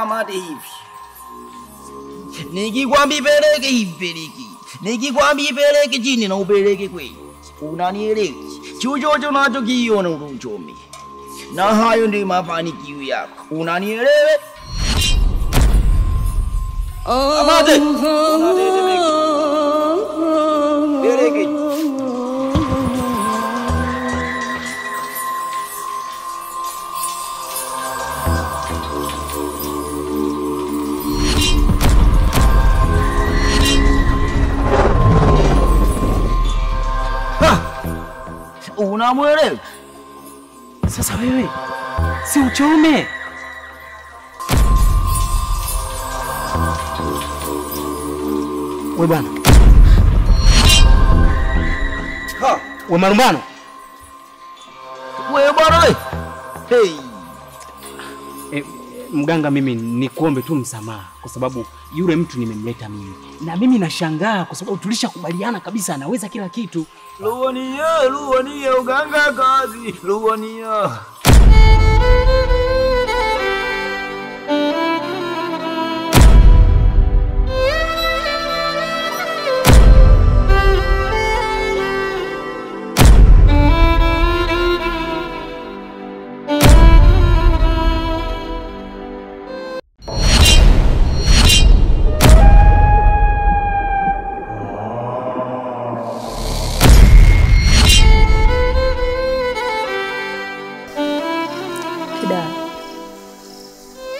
Nikamate hivi. Nikikwambia peleke hivi peleke. Nikikwambia peleke chini na upeleke kweli. Unanielewa? Chochote unachokiona utuchome. Na hayo ndio mafanikio yako. Unanielewa? Amate. Peleke. Unamwelewa? Sasa wewe si uchome. Wewe bwana. Ha, wewe marumbano. Wewe bwana wewe. Hey. Mganga, mimi nikuombe tu msamaha kwa sababu yule mtu nimemleta mimi. Na mimi nashangaa kwa sababu tulishakubaliana kabisa anaweza kila kitu. Luonia, luonia uganga kazi, luonia.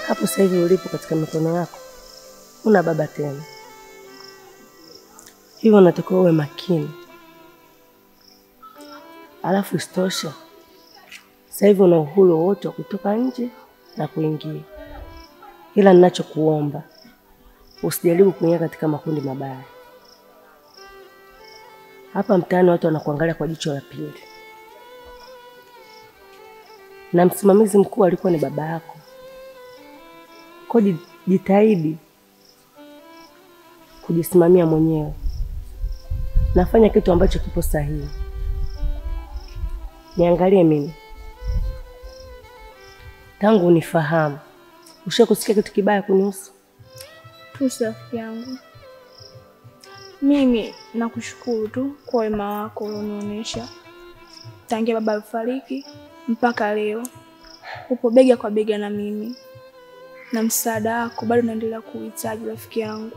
Hapo sasa hivi ulipo katika mikono yako una baba tena, hivyo unatakiwa uwe makini. Alafu isitoshe sasa hivi una uhuru wote wa kutoka nje na kuingia, ila ninachokuomba usijaribu kuingia katika makundi mabaya. Hapa mtaani watu wanakuangalia kwa jicho la pili, na msimamizi mkuu alikuwa ni baba yako. Kwa jitahidi kujisimamia mwenyewe. Nafanya kitu ambacho kipo sahihi. Niangalie mimi. Tangu unifahamu, ushakusikia kitu kibaya kunihusu? Tusi rafiki yangu. Mimi nakushukuru tu kwa wema wako ulionionyesha. Tangia baba alifariki mpaka leo upo bega kwa bega na mimi. Na msaada wako bado naendelea kuhitaji rafiki yangu.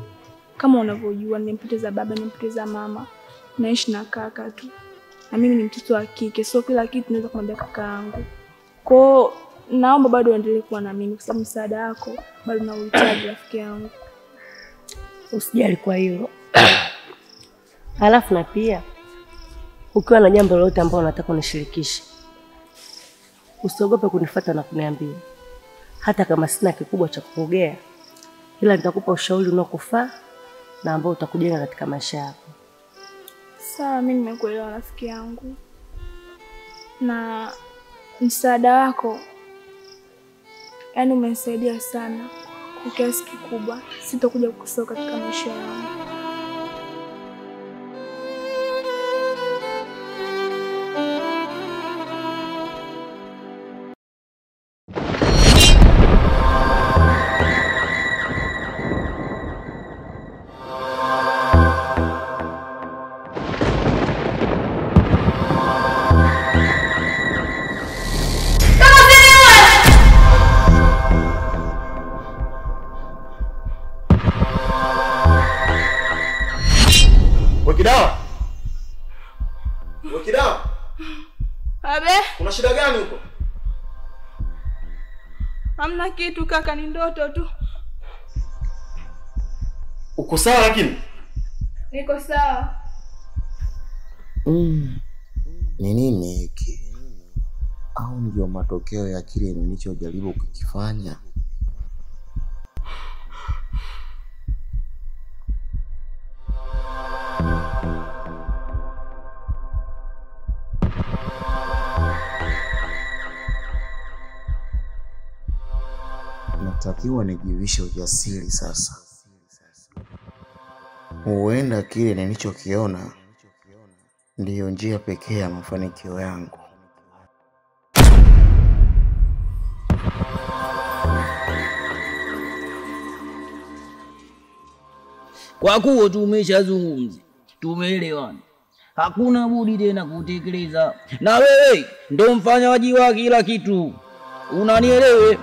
Kama unavyojua nimempoteza baba, nimempoteza mama. Naishi na kaka tu. Na mimi ni mtoto wa kike, so kila kitu naweza kumwambia kaka yangu. Kwa naomba bado uendelee kuwa na mimi kwa sababu msaada wako bado nauhitaji rafiki yangu. Usijali kwa hilo. Halafu na pia ukiwa na jambo lolote ambalo unataka unishirikishe, usiogope kunifuata na kuniambia. Hata kama sina kikubwa cha kukugea, ila nitakupa ushauri unaokufaa na ambao utakujenga katika maisha yako. Sawa, mimi nimekuelewa rafiki yangu. Na msaada wako yani umenisaidia sana kwa kiasi kikubwa. Sitakuja kukusoka katika maisha yangu. Kuna shida gani huko? Hamna kitu kaka, ni ndoto tu. Uko sawa lakini? Niko sawa. Ni nini hiki? Au ndio matokeo ya kile nilichojaribu kukifanya? Natakiwa nijivishe ujasiri sasa. Huenda kile nilichokiona ndiyo njia pekee ya mafanikio yangu. Kwa kuwa tumeshazungumza, tumeelewana, hakuna budi tena kutekeleza. Na wewe ndo mfanyaji wa kila kitu, unanielewe?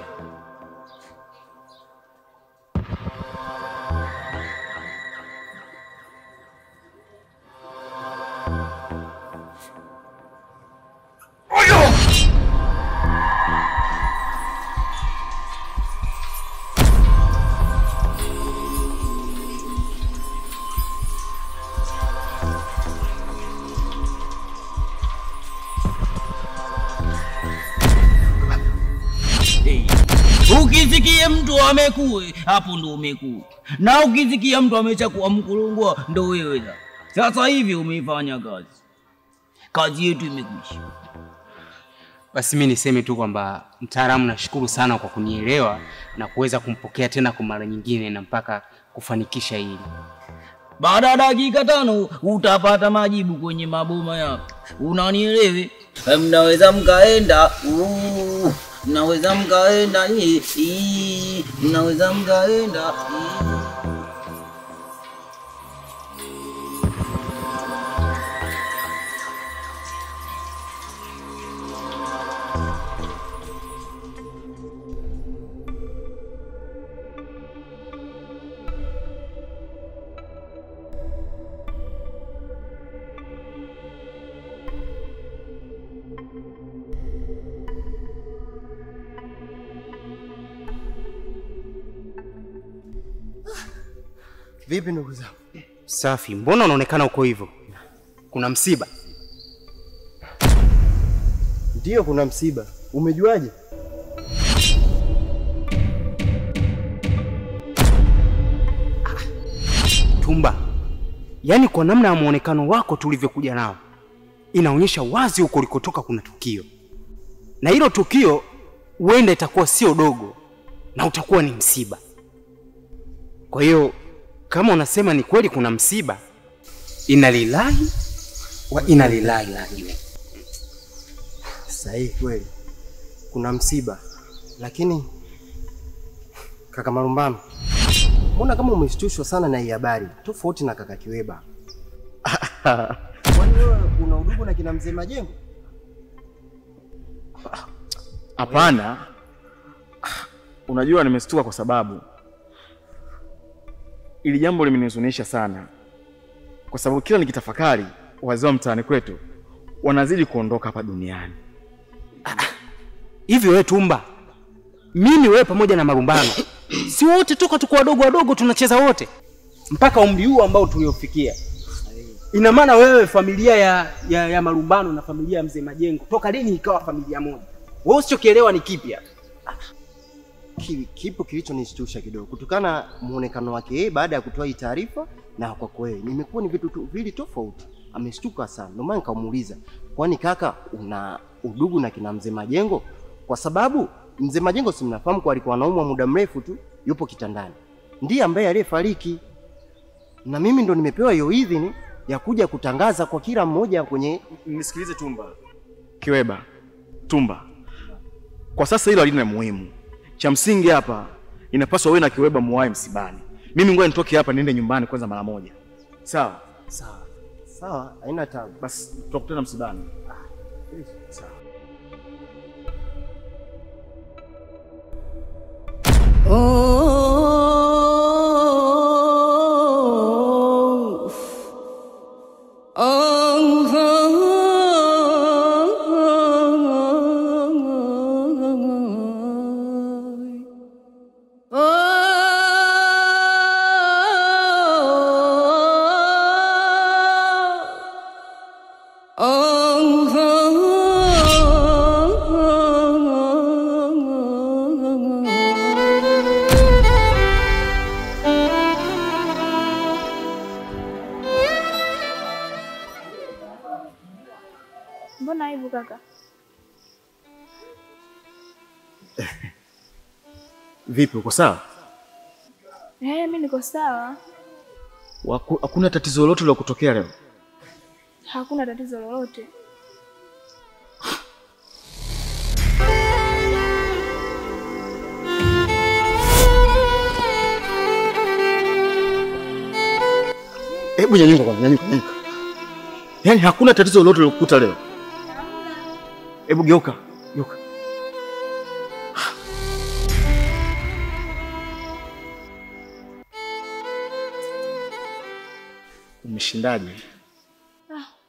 Ukisikia mtu amekue, hapo ndo umekue. Na ukisikia mtu ameshakuwa mkulungwa, ndo wewe. Sasa hivi umeifanya kazi. Kazi yetu imekwisha. Basi mimi niseme tu kwamba mtaalamu, nashukuru sana kwa kunielewa na kuweza kumpokea tena kwa mara nyingine na mpaka kufanikisha hili. Baada ya dakika 5 utapata majibu kwenye maboma yako. Unanielewe? Mnaweza mkaenda. Mnaweza mkaenda. Mnaweza mkaenda. Vipi ndugu zangu? Safi, mbona unaonekana uko hivyo? Kuna msiba? Ndio, kuna msiba. Umejuaje? Tumba, yaani kwa namna ya muonekano wako tulivyokuja nao, inaonyesha wazi huko ulikotoka kuna tukio. Na hilo tukio huenda itakuwa sio dogo na utakuwa ni msiba. Kwa hiyo kama unasema ni kweli kuna msiba, inna lillahi wa inna ilaihi rajiun. Sahihi kweli kuna msiba, lakini kaka Malumbano, mbona kama umeshtushwa sana na hii habari, tofauti na kaka Kiweba? Kwani wewe una udugu na kina mzee Majengo? Hapana. Unajua nimeshtuka kwa sababu ili jambo limenihuzunisha sana. Kwa sababu kila nikitafakari wazee wa mtaani kwetu wanazidi kuondoka hapa duniani. Hivi wewe Tumba, mimi wewe pamoja na Malumbano, si wote toka tuko wadogo wadogo tunacheza wote mpaka umri huu ambao tuliofikia. Ina maana wewe familia ya Malumbano na familia ya mzee Majengo toka lini ikawa familia moja? Wewe usichokielewa ni kipi hapa? Kipo kilichonishtusha kidogo kutokana muonekano wake yeye baada ya kutoa hii taarifa na kwa kweli nimekuwa ni vitu vili tofauti. Ameshtuka sana, ndio maana nikamuuliza, kwani kaka una udugu na kina mzee Majengo? Kwa sababu mzee Majengo si mnafahamu kwa alikuwa anaumwa muda mrefu tu, yupo kitandani, ndiye ambaye aliyefariki, na mimi ndo nimepewa hiyo idhini ya kuja kutangaza kwa kila mmoja kwenye. Nisikilize Tumba, Kiweba, Tumba, kwa sasa hilo halina muhimu. Cha msingi hapa inapaswa wewe na Kiweba muwae msibani. Mimi ngoja nitoke hapa niende nyumbani kwanza mara moja. Sawa? Sawa. Sawa, haina taabu. Basi tutakutana msibani. Sawa. Mbona hivyo kaka? Vipi, uko sawa? Mimi niko sawa. Hakuna tatizo lolote la kutokea leo? Hakuna tatizo lolote. Hebu nyanyuka kwanza, nyanyuka, nyanyuka. Yaani hakuna tatizo lolote lilokukuta leo. Hebu geuka, geuka. Umeshindaje?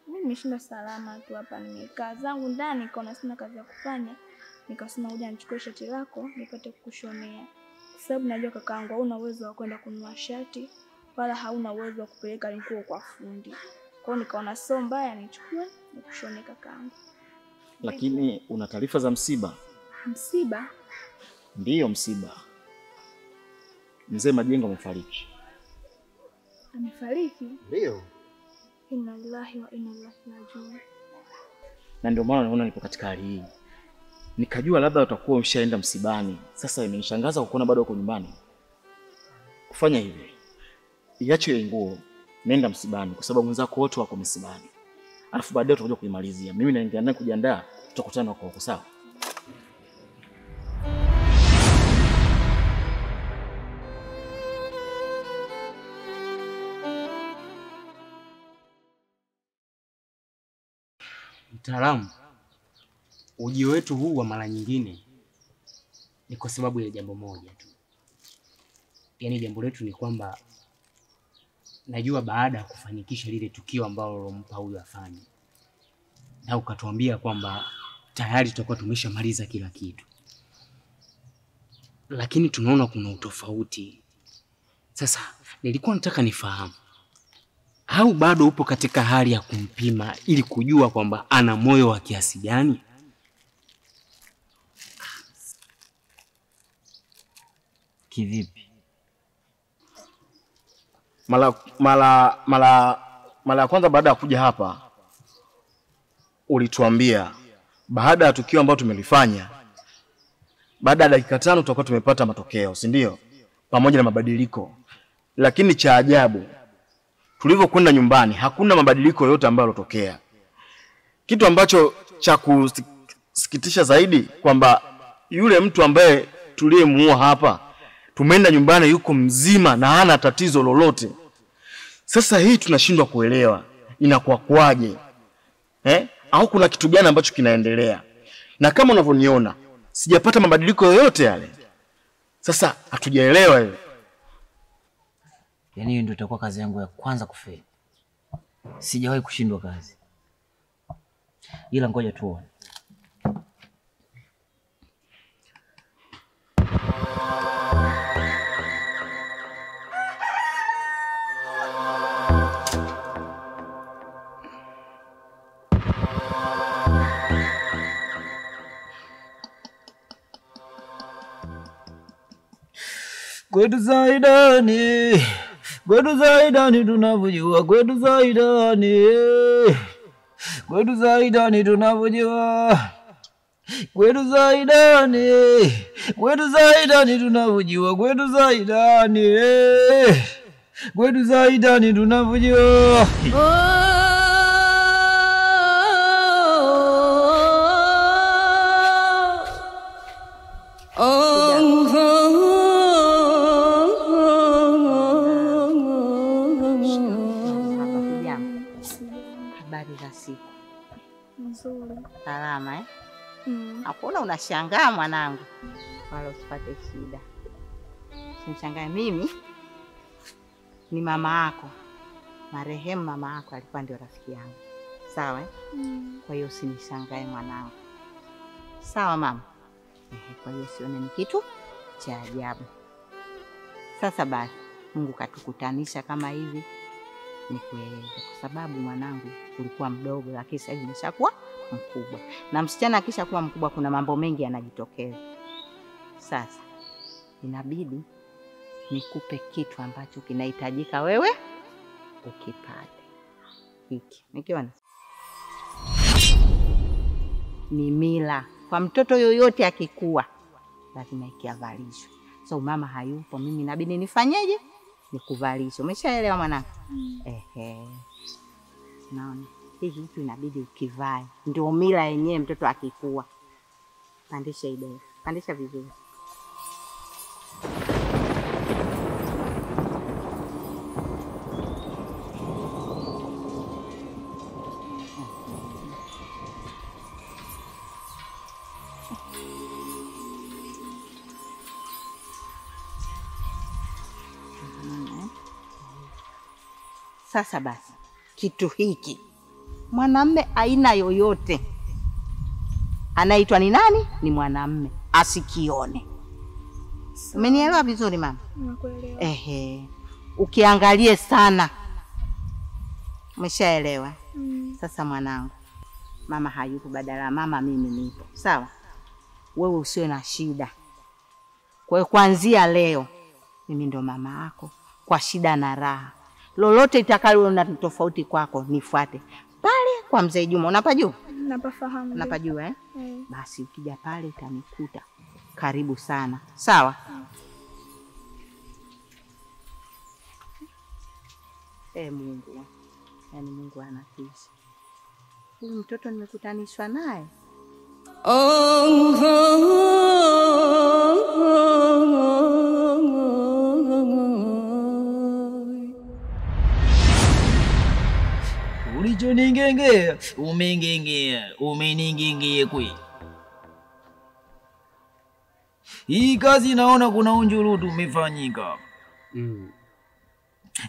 Mimi nimeshinda salama tu hapa, nimekaa zangu ndani nikaona sina kazi ya kufanya. Nikasema ngoja nichukue shati lako nipate kukushonea. Kwa sababu najua kakaangu hauna uwezo wa kwenda kununua shati wala hauna uwezo wa kupeleka nguo kwa fundi. Kwa hiyo nikaona sio mbaya nichukue nikushone kakaangu. Lakini una taarifa za msiba? Msiba? Ndiyo, msiba. Mzee Majengo amefariki. Amefariki? Ndiyo. Inna lillahi wa inna ilaihi rajiun. Na ndio maana naona nipo katika hali hii. Nikajua labda utakuwa umeshaenda msibani. Sasa imenishangaza kukuona bado uko nyumbani. Kufanya hivi, iache ile nguo, nenda msibani kwa sababu wenzako wote wako msibani. Alafu baadaye tutakuja kuimalizia. Mimi naendelea naye kujiandaa, tutakutana huko huko, sawa? Mtaalamu, ujio wetu huu wa mara nyingine ni kwa sababu ya jambo moja tu. Yaani jambo letu ni kwamba najua baada ya kufanikisha lile tukio ambalo ulompa huyu afanye, na ukatuambia kwamba tayari tutakuwa tumeshamaliza kila kitu, lakini tunaona kuna utofauti. Sasa nilikuwa nataka nifahamu, au bado upo katika hali ya kumpima ili kujua kwamba ana moyo wa kiasi gani? Kivipi? Mara ya kwanza baada ya kuja hapa ulituambia baada ya tukio ambalo tumelifanya, baada ya dakika 5 tutakuwa tumepata matokeo, si ndio? Pamoja na mabadiliko. Lakini cha ajabu, tulivyokwenda nyumbani hakuna mabadiliko yoyote ambayo yalotokea. Kitu ambacho cha kusikitisha zaidi kwamba yule mtu ambaye tuliyemuua hapa, tumeenda nyumbani yuko mzima na hana tatizo lolote. Sasa hii tunashindwa kuelewa inakuwa kwaje? Au kuna kitu gani ambacho kinaendelea? Na kama unavyoniona, sijapata mabadiliko yoyote yale. Sasa hatujaelewa hiyo. Yaani hiyo ndio itakuwa kazi yangu ya kwanza kufeli. Sijawahi kushindwa kazi. Ila ngoja tuone. Kwetu Zaidani tunavyojua, kwetu Zaidani, kwetu Zaidani tunavyojua, kwetu Zaidani, kwetu Zaidani tunavyojua, kwetu Zaidani, kwetu Zaidani tunavyojua. Nzuri. Salama eh? Hakuna unashangaa mwanangu. Wala usipate shida. Usinishangae, mimi ni mama yako. Marehemu mama yako alikuwa ndio rafiki yangu. Sawa eh? Kwa hiyo usinishangae mwanangu. Sawa mama? Kwa hiyo sione ni kitu cha ajabu. Sasa basi Mungu katukutanisha kama hivi, nikueleze kwa sababu mwanangu ulikuwa mdogo lakini sasa hivi umeshakuwa mkubwa. Na msichana akishakuwa mkubwa kuna mambo mengi yanajitokeza. Sasa inabidi nikupe kitu ambacho kinahitajika wewe ukipate. Hiki, nikiona ni mila kwa mtoto yoyote akikua lazima ikiavalishwe. So mama hayupo, mimi inabidi nifanyeje? Nikuvalishe. Umeshaelewa mwanangu? Ehe. Naona hiki kitu inabidi ukivae. Ndio mila yenyewe mtoto akikua. Pandisha idea. Pandisha vizuri. Sasa basi, kitu hiki mwanamme aina yoyote anaitwa ni nani? Ni mwanamme, asikione. Umenielewa vizuri mama? Nakuelewa. Ehe. Ukiangalie sana. Umeshaelewa? Sasa mwanangu, mama hayupo, badala mama mimi nipo. Sawa? Wewe usiwe na shida. Kwa hiyo kuanzia leo mimi ndo mama yako kwa shida na raha. Lolote itakalo na tofauti kwako nifuate. Pale kwa Mzee Juma, unapajua? Napafahamu. Unapajua eh? Basi ukija pale utanikuta. Karibu sana. Sawa? Mungu. Yaani Mungu anatisha. Huyu mtoto nimekutanishwa naye. Ulichoningengea, umengengea, umeningengea kweli. Hii kazi naona kuna unjurutu umefanyika.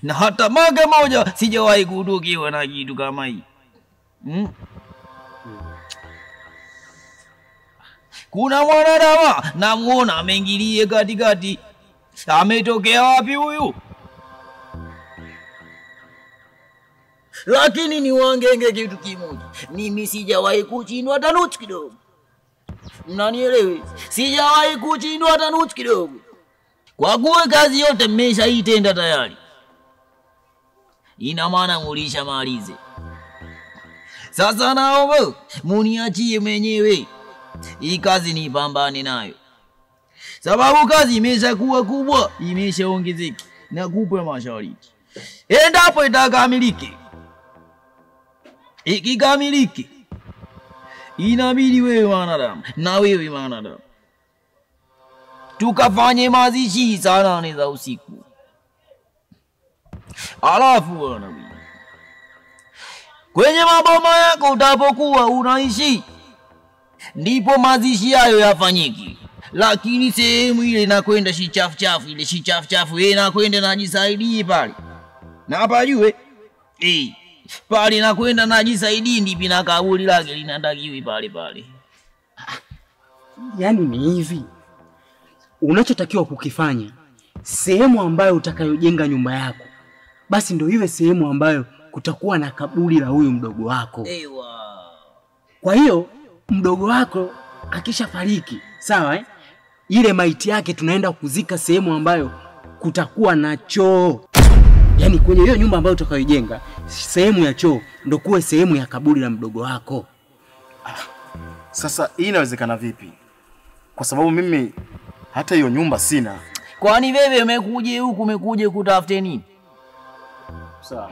Na hata mara moja sijawahi kutukiwa na kitu kama hii. Kuna mwanadamu namuona ameingilie katikati. Ametokea wapi huyu? Lakini ni wangenge kitu kimoja. Mimi sijawahi kuchindwa hata nusu kidogo. Mnanielewe? Sijawahi kuchindwa hata nusu kidogo. Kwa kuwa kazi yote mmeshaitenda tayari. Ina maana mulishamalize. Sasa naomba muniachie mwenyewe. Hii kazi nipambane nayo. Sababu kazi imeshakuwa kubwa, imeshaongezeka. Nakupa mashariki. Endapo itakamilike. Ikikamilike, inabidi wewe mwanadamu na wewe mwanadamu tukafanye mazishi saa 8 za usiku. Alafu bwana, kwenye maboma yako utapokuwa unaishi ndipo mazishi hayo yafanyike. Lakini sehemu ile inakwenda shi chafu chafu, ile shi chafu chafu inakwenda najisaidie pale. Na hapa jue pale nakwenda najisaidie ndipo na kaburi lake linatakiwi pale pale. Yaani ni hivi. Unachotakiwa kukifanya, sehemu ambayo utakayojenga nyumba yako, basi ndio iwe sehemu ambayo kutakuwa na kaburi la huyu mdogo wako. Ewa. Kwa hiyo mdogo wako akishafariki, sawa eh? Ile maiti yake tunaenda kuzika sehemu ambayo kutakuwa na choo. Yaani kwenye hiyo nyumba ambayo utakayojenga, sehemu ya choo ndio kuwe sehemu ya kaburi la mdogo wako. Sasa hii inawezekana vipi? Kwa sababu mimi hata hiyo nyumba sina. Kwani wewe umekuje huku, umekuje kutafuta nini? Sawa.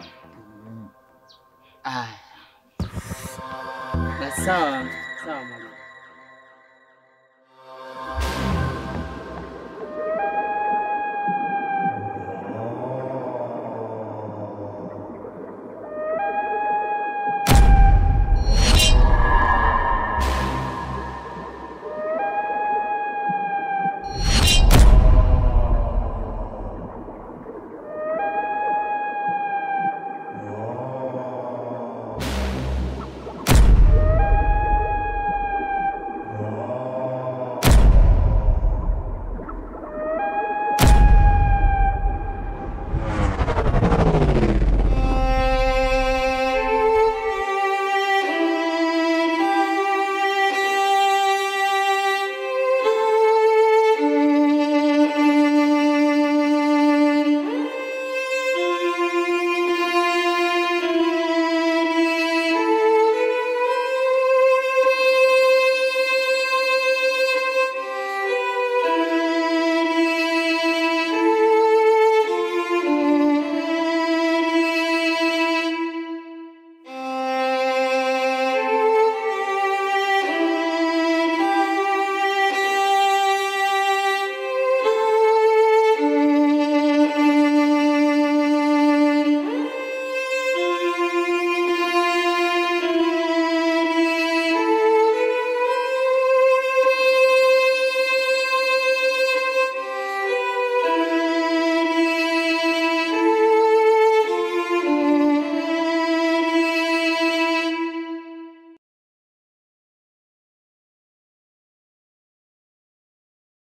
Sawa, sawa mwalimu.